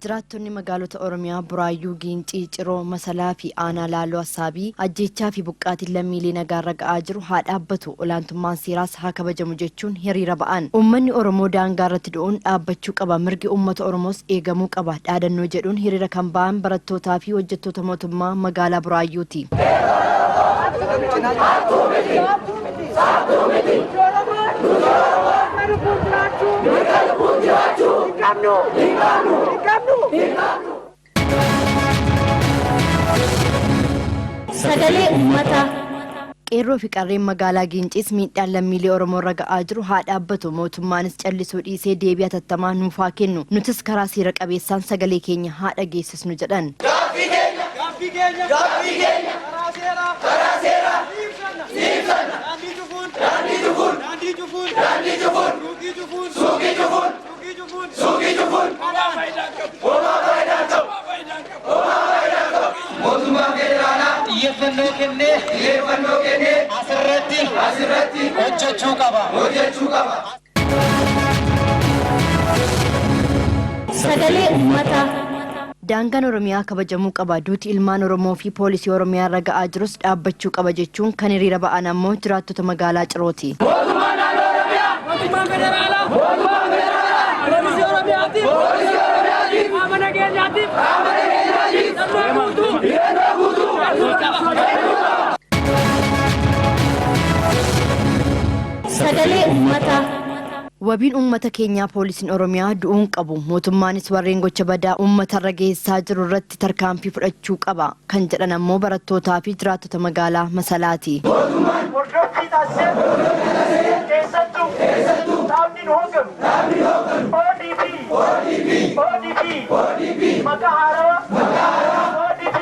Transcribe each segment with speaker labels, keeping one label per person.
Speaker 1: Jiraattonni magaalota Oromiyaa Buraayyuu, Giincii, Ciroo, Masalaa fi Aanaa Laaloo Assaabii ajjeechaa fi buqqaatiin lammiilee nagaarra ga'aa jiru haa dhaabbatu, olaantummaan seeraas haa kabajamu jechuun hiriira ba'an. Uummanni Oromoo daangaa irratti du'uun dhaabbachuu qaba, mirgi uummata Oromoos eegamuu qaba dhaadannoo jedhuun hiriira kan ba'an barattootaa fi hojjettoota mootummaa magaalaa Buraayyuuti.
Speaker 2: Sagalee Uummataa.
Speaker 1: Qeerroo fi qarreen magaalaa Giinciis miidhaan lammiilee Oromoo irra ga'aa jiru haa dhaabbatu, mootummaanis callisuu dhiisee deebii hatattamaa nuuf haa kennu, nutis karaa seera qabeessaan sagalee keenya haa dhageessisnu jedhan.
Speaker 3: Gaaffii keenya! Gaaffii keenya! Gaaffii keenya! Karaa seeraa! Karaa seeraa! Ni ibsanna! Ni ibsanna! Daandii cufuun! Daandii cufuun! Daandii cufuun! Daandii cufuun! Suuqii cufuun! Suuqii cufuun! Suuqii cufuun! Suuqii cufuun! Homaa faayidaa hin qabu! Homaa faayidaa hin qabu! Homaa faayidaa hin qabu!
Speaker 4: Mootummaan federaalaa
Speaker 5: xiyyeeffannoo kennee
Speaker 4: xiyyeeffannoo kennee
Speaker 5: asirratti
Speaker 4: asirratti
Speaker 5: hojjechuu qaba.
Speaker 4: hojjechuu qaba.
Speaker 2: Sagalee Uummataa.
Speaker 1: Daangaan Oromiyaa kabajamuu qaba, duuti ilmaan Oromoo fi poolisii Oromiyaa irra ga'aa jirus dhaabbachuu qaba jechuun kan hiriira ba'an ammoo jiraattota magaalaa Cirooti.
Speaker 4: Mootummaan naannoo Oromiyaa!
Speaker 6: Mootummaan federaalaa!
Speaker 4: Mootummaan federaalaa!
Speaker 6: Poolisii Oromiyaatiif!
Speaker 4: Poolisii Oromiyaatiif!
Speaker 6: Qaama nageenyaatiif!
Speaker 4: Qaama nageenyaatiif!
Speaker 6: Hidhannoo guutuu!
Speaker 4: Hidhannoo guutuu!
Speaker 6: Kennuu qaba!
Speaker 4: Kennuu qaba!
Speaker 2: Sagalee Uummataa.
Speaker 1: Wabiin uummata keenyaa poolisiin Oromiyaa du'uu hin qabu, mootummaanis warreen gocha badaa uummatarra geessaa jiru irratti tarkaanfii fudhachuu qaba kan jedhan ammoo barattootaa fi jiraattota magaalaa Masalaati.
Speaker 7: Hordoffii taasiseen keessattuu dhaabni nu hoogganu ODP ODP maqaa haarawaa ODP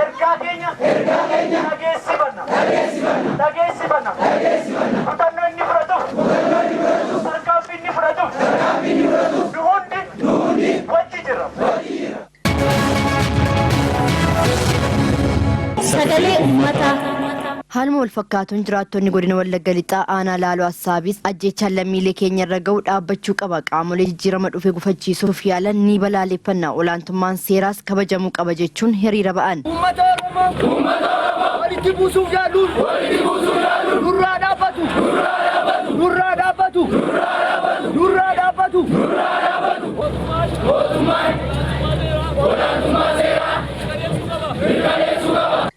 Speaker 7: ergaa keenya dhageessifanna dhageessifanna kutannoo inni fudhatuuf tarkaanfii inni fudhatuuf nu hundi wajji jirra.
Speaker 2: Sagalee Uummataa.
Speaker 1: Haaluma wal fakkaatuun jiraattonni godina Wallagga Lixaa aanaa Laaloo Assaabis ajjeechaan lammiilee keenya irra ga'u dhaabbachuu qaba. Qaamolee jijjiirama dhufe gufachiisuuf yaalan ni balaaleffanna. Olaantummaan seeraas kabajamuu qaba jechuun hiriira ba'an.
Speaker 6: Uummata Oromoo!
Speaker 4: Uummata Oromoo!
Speaker 6: Walitti buusuuf yaaluun!
Speaker 4: Walitti buusuuf yaaluun!
Speaker 6: Nurraa dhaabbatu!
Speaker 4: Nurraa dhaabbatu!
Speaker 6: Nurraa dhaabbatu!
Speaker 4: Nurraa dhaabbatu!
Speaker 6: Nurraa dhaabbatu!
Speaker 4: Nurraa dhaabbatu! Mootummaan olaantummaa seeraa mirkaneessuu qaba.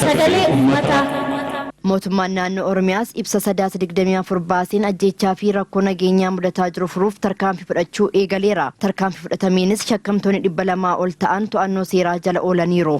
Speaker 2: Sagalee Uummataa.
Speaker 1: Mootummaan naannoo Oromiyaas ibsa Sadaasa 24 baaseen ajjeechaa fi rakkoo nageenyaa mudataa jiru furuuf tarkaanfii fudhachuu eegaleera. Tarkaanfii fudhatameenis shakkamtoonni 200 ol ta'an to'annoo seeraa jala oolaniiru.